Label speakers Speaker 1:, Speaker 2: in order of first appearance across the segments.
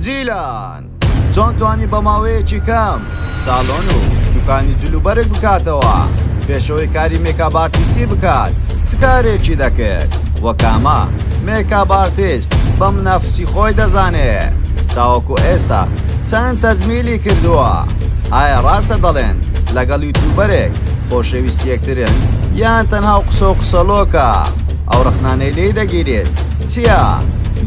Speaker 1: جیلان چۆن توانی بە ماوەیەکی کەم ساڵۆن و دوکانی جلوبەرگ بکاتەوە؟ پێشەوەی کاری makeup artist ی بکات چ کارێکی دەکرد؟ وە کامە makeup artist بە منافسی خۆی دەزانێ؟ تاوەکو ئێستا چەند تەجمیلی کردووە؟ ئایا ڕاستە دەڵێن لەگەڵ یوتیوبەرێک خۆشەویستی یەکترن یان تەنها و قسە و قسەڵۆکە؟ ئەو ڕەخنانەی لێی دەگیرێت چییە؟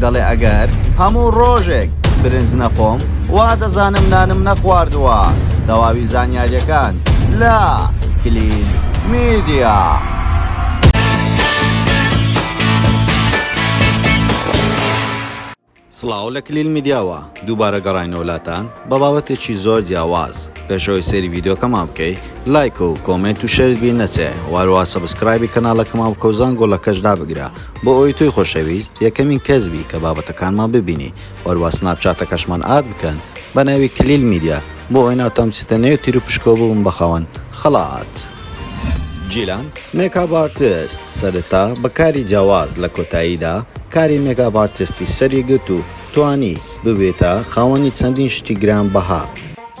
Speaker 1: دەڵێ ئەگەر هەموو ڕۆژێک برنج نەخۆم وا دەزانم نانم نەخواردووە. تەواوی زانیاریەکان لە کلیل میدیا. سڵاو لە کلیل میدیاوە دووبارە گەڕاینەوە لاتان بە بابەتێکی زۆر جیاواز پێش ئەوەی سەیری ڤیدیۆکەمان بکەی لایک و comment و share ت بیر نەچێ و هەروەها subscribe ی کەناڵەکەمان بکە و زەنگۆڵەکەش دابگرە بۆ ئەوەی تۆی خۆشەویست یەکەمین کەس بی کە بابەتەکانمان ببینی و هەروەها سناپچاتەکەشمان add بکەن بە ناوی کلیل میدیا بۆ ئەوەی ناوتان بچێتە نێو تیروپشکەوە ببن بە خاوەن خەڵات. جیلان makeup artist سەرەتا بە کاری جیاواز لە کۆتاییدا کاری makeup artist ی سەری گرت و توانی ببێتە خاوەنی چەندین شتی گران بەها.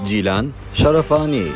Speaker 1: جیلان شەرەفانی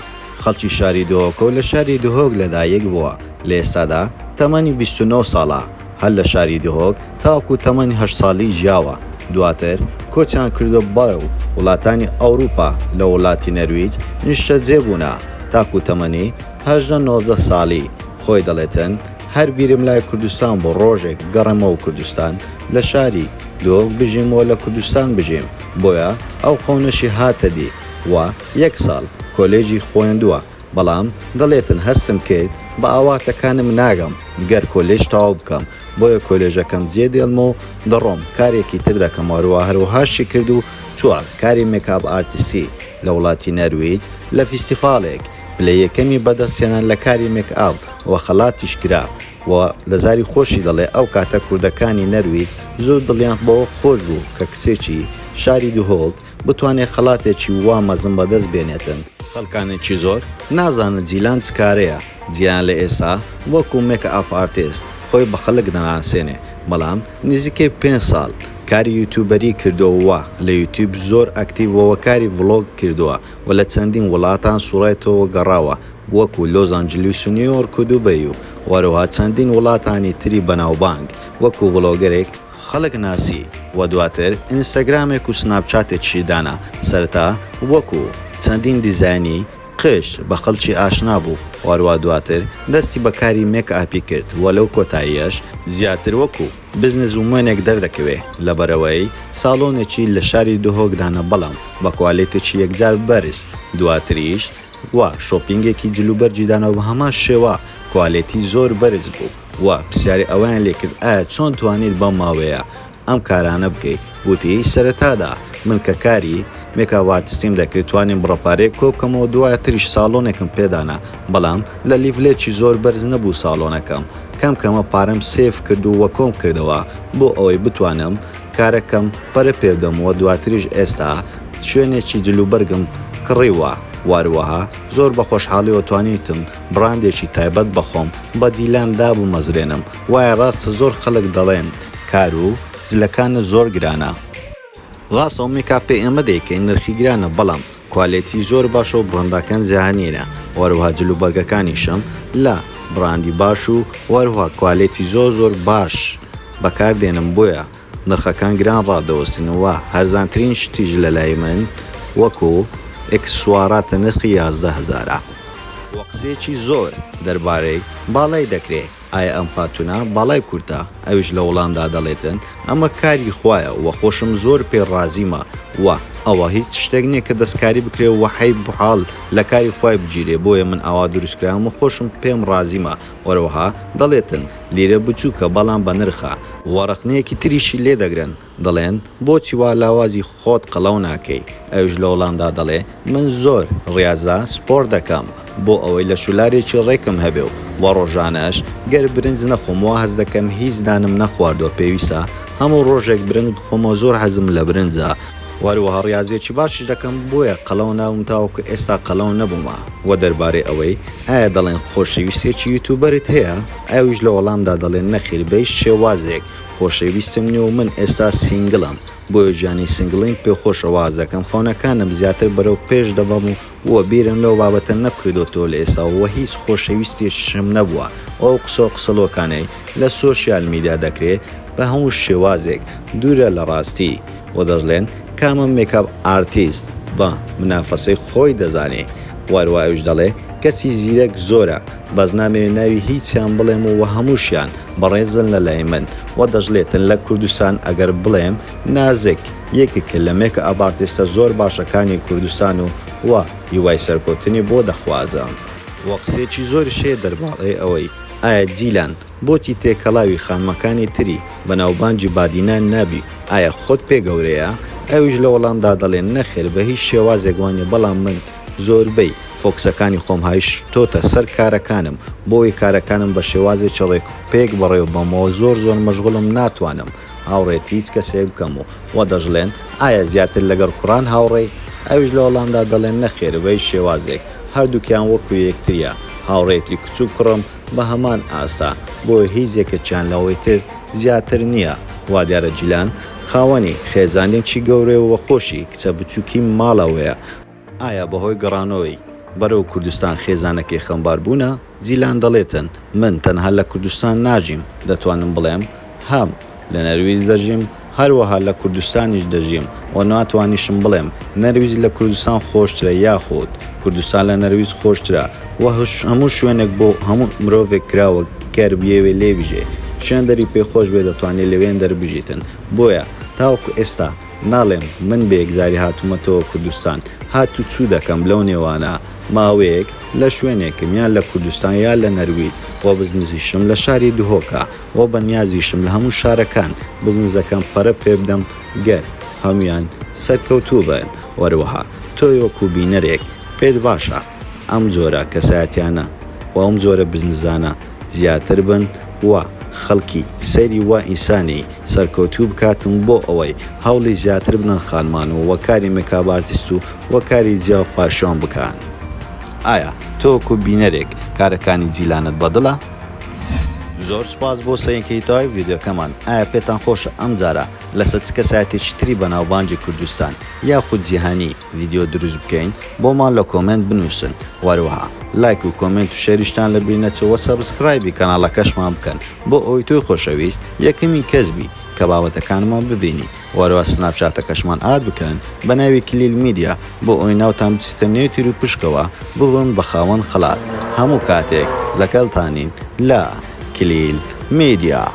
Speaker 1: خەڵکی شاری دهۆکە و لە شاری دهۆک لەدایک بووە، لە ئێستادا تەمەنی 29 ساڵە، هەر لە شاری دهۆک تاوەکو تەمەنی هەشت ساڵی ژیاوە، دواتر کۆچیان کردووە بەرەو وڵاتانی ئەوروپا لە وڵاتی نەرویج نیشتەجێ بوونە تاکو تەمەنی 18 19 ساڵی، خۆی دەڵێتن هەر بیرم لای کوردستان بوو ڕۆژێک بگەڕێمەوە کوردستان لە شاری دهۆک بژیم و لە کوردستان بژیم بۆیە ئەو خەونەشی هاتە دی و یەک ساڵ کۆلێژی خوێندووە بەڵام دەڵێتن هەستم کرد بە ئاواتەکانم ناگەم گەر کۆلێژ تەواو بکەم بۆیە کۆلێژەکەم جێ دێڵم و دەڕۆم کارێکی تر دەکەم وەروە هەروەهاشی کرد و چووە کاری makeup artist ی لە وڵاتی نەرویج لە فیستیفاڵێک پلەی یەکەمی بەدەست هێنا لە کاری makeup و خەڵاتیش کرا و لە زاری خۆشی دەڵێ ئەو کاتە کوردەکانی نەرویج زۆر دڵیان بەوە خۆش بوو کە کچێکی شاری دهۆک بتوانێ خەڵاتێکی وا مەزن بەدەست بێنێتن. خەڵکانێکی زۆر نازانن جیلان چ کارەیە، جیلان لە ئێستا وەکو makeup artist خۆی بە خەڵک دەناسێنێ، بەڵام نزیکەی پێنج ساڵ کاری یوتیوبەری کردووە و لە یوتیوب زۆر ئەکتیڤ بووە و کاری vlog کردووە و لە چەندین وڵاتان سوڕایتەوە و گەڕاوە وەکو لۆس ئانجلیس و نیویۆرک و دوبەی و هەروەها چەندین وڵاتانی تری بەناوبانگ وەکو vlogger ێک خەڵک ناسی و دواتر ئینستاگرامێک و سناپچاتێکیشی دانا، سەرەتا وەکو چەندین دیزاینی قژ بە خەڵکی ئاشنا بوو و هەروا دواتر دەستی بە کاری makeup ی کرد و لەو کۆتاییەش زیاتر وەکو business woman ێک دەردەکەوێ لەبەرئەوەی ساڵۆنێکی لە شاری دهۆک دانا بەڵام بە کوالێتێکی یەکجار بەرز دواتریش و shopping ێکی جلوبەرگی دانا و بە هەمان شێوە کوالێتی زۆر بەرز بوو و پرسیاری ئەوەیان لێکرد ئایا چۆن توانیت بەم ماوەیە ئەم کارانە بکەیت وتی سەرەتادا من کە کاری makeup artist یم دەکرد توانیم بڕە پارەیەک کۆبکەمەوە دواتریش ساڵۆنێکم پێدانا بەڵام لە level ێکی زۆر بەرز نەبوو ساڵۆنەکەم کەم کەمە پارەم save کرد و وە کۆم کردەوە بۆ ئەوەی بتوانم کارەکەم پەرە پێبدەم و دواتریش ئێستا شوێنێکی جلوبەرگم کڕیوە واروەها زۆر بە خۆشحاڵیەوە توانیتم بڕاندێکی تایبەت بە خۆم بە دیلان دابمەزرێنم وایە ڕاستە زۆر خەڵک دەڵێن کار و جلەکانت زۆر گرانە ڕاستە ئەو makeup ەی ئێمە دەیکەین نرخی گرانە بەڵام کوالێتی زۆر باشە و بڕاندەکان جیهانینە وەروها جل و بەرگەکانیشم لە بڕاندی باش و وەروها کوالێتی زۆر زۆر باش بەکار دێنم بۆیە نرخەکان گران ڕادەوەستن و هەرزانترین شتیش لەلای من وەکو ئێکسسواراتە نرخی 11 هەزارە. وە قسەیەکی زۆر دەربارەی باڵای دەکرێ ئایا ئەم خاتونە باڵای کورتە ئەویش لە وڵامدا دەڵێتن ئەمە کاری خوایە وە خۆشم زۆر پێ ڕازیمە وە ئەوە هیچ شتێک نیە کە دەستکاری بکرێ وە حەیب حاڵ لە کاری خوای بگیرێ بۆیە من ئاوا دروست کراوم و خۆشم پێم ڕازیمە وەروەها دەڵێتن لیرە بچوکە بەڵام بەنرخە وە ڕەخنەیەکی تریشی لێ دەگرن دەڵێن بۆچی وا لاوازی خۆت قەڵەو ناکەی؟ ئەویش لە وەڵامدا دەڵێ من زۆر ڕیازە سپۆرت دەکەم بۆ ئەوەی لەشولارێکی ڕێکم هەبێ و وە ڕۆژانەش گەر برنج نەخۆم وا هەست دەکەم هیچ نانم نەخواردوە پێویستە هەموو ڕۆژێک برنج بخۆمەوە زۆر حەزم لە برنجە وەروەها ڕیازیەکی باشیش دەکەم بۆیە قەڵەو نابم تاوەکو ئێستا قەڵەو نەبوومە. وە دەربارەی ئەوەی ئایا دەڵێن خۆشەویستێکی یوتوبەرت هەیە؟ ئەویش لە وەڵامدا دەڵێ نەخیر بەهیچ شێوازێک. خۆشەویستم نیە و من ئێستا single م بۆیە ژیانی single یم پێ خۆشە واز دەکەم خەونەکانم زیاتر بەرەو پێش دەبەم و وە بیرم لەو بابەتە نەکردۆتەوە لە ئێستاوە وە هیچ خۆشەویستێکیشم نەبووە وە ئەو قسەو قسەڵۆکانەی لە social media دەکرێ بە هەموو شێوازێک دوورە لە ڕاستی وە دەشڵێن کامە makeup artist بە منافەسەی خۆی دەزانێ وەروا ئەویش دەڵێ کەسی زیرەک زۆرە بەس نامەوێ ناوی هیچیان بڵێم و وە هەمووشیان بەڕێزن لە لای من وە دەشڵێتن لە کوردستان ئەگەر بڵێم نازک یەکێکە لە makeup artist ە زۆر باشەکانی کوردستان و وە هیوای سەرکەوتنی بۆ دەخوازم. وە قسەیەکی زۆریش هەیە دەرباڕەی ئەوەی ئایا جیلان بۆچی تێکەڵاوی خانمەکانی تری بەناوبانگی بادینان نابی ئایا خۆت پێ گەورەیە؟ ئەویش لە وەڵامدا دەڵێ نەخێر بە هیچ شێوازێک وانیە بەڵام من زۆربەی focus ەکانی خۆم هایشتۆتە سەر کارەکانم بۆیە کارەکانم بە شێوازێکی ڕێک و پێک بەڕێوە بەمەوە زۆر زۆر مەشغوڵم ناتوانم هاوڕێتی هیچ کەسێک بکەم و وە دەشڵێن ئایا زیاتر لەگەڵ کوڕان هاوڕێی؟ ئەویش لە وەڵامدا دەڵێ نەخێر بە هیچ شێوازێک هەردووکیان وەکو یەکتریە هاوڕێتی کچ و کوڕم بە هەمان ئاستە بۆیە هیچ یەکێکیان لەوەی تر زیاتر نییە وادیارە جیلان خاوەنی خێزانێکی گەورەیە و خۆشی کچە بچوکی ماڵەوەیە. ئایا بەهۆی گەڕانەوەی بەرەو کوردستان خێزانەکەی خەمبار بوونە؟ جیلان دەڵێتن، من تەنها لە کوردستان ناژیم، دەتوانم بڵێم هەم لە نەرویج دەژیم، هەروەها لە کوردستانیش دەژیم و ناتوانیشم بڵێم نەرویج لە کوردستان خۆشترە یاخود کوردستان لە نەرویج خۆشترە و هەموو شوێنێک بۆ هەموو مرۆڤێک کراوە گەر بیەوێ لێی بژێ شوێندەری پێ خۆش بێ دەتوانێ لەوێندەر بژیتن بۆیە تاوەکو ئێستا ناڵێم من بە یەکجاری هاتوومەتەوە کوردستان، هات و چوو دەکەم لەو نێوانە، ماوەیەک لە شوێنێکم یان لە کوردستان یا لە نەرویج و بزنزیشم لە شاری دهۆکە و بە نیازیشم لە هەموو شارەکان بزنزەکەم پەرە پێ بدەم گەر هەموویان سەرکەوتوو بن وەروەها تۆی وەکوو بینەرێک پێت باشە ئەم جۆرە کەسایەتیانە و ئەم جۆرە بزنزانە زیاتر بن و خەڵکی سەیری وا ئینسانی سەرکەوتوو بکاتن بۆ ئەوەی هەوڵی زیاتر بدەن خانمان و وە کاری makeup artist و وە کاری جیا و fashion بکەن. ئایا تۆ وەکو بینەرێک کارەکانی جیلانت بەدڵە؟ زۆر سوپاس بۆ سەیرکردنی تەواوی ڤیدیۆکەمان ئایا پێتان خۆشە ئەمجارە لەسەر چ کەسایەتێکی تری بەناوبانگی کوردستان یاخود جیهانی ڤیدیۆ دروست بکەین بۆمان لە comment بنوسن وەروەها لایک و comment و share یشتان لەبیر نەچێ وە subscribe ی کەناڵەکەشمان بکەن بۆ ئەوەی تۆی خۆشەویست یەکەمین کەس بی کە بابەتەکانمان ببینی وەروەها سناپچاتەکەشمان add بکەن بە ناوی کلیل میدیا بۆ ئەوەی ناوتان بچیتە نێو تیروپشکەوە ببن بە خاوەن خەڵات هەموو کاتێک لەگەڵتانین لە کلیل میدیا.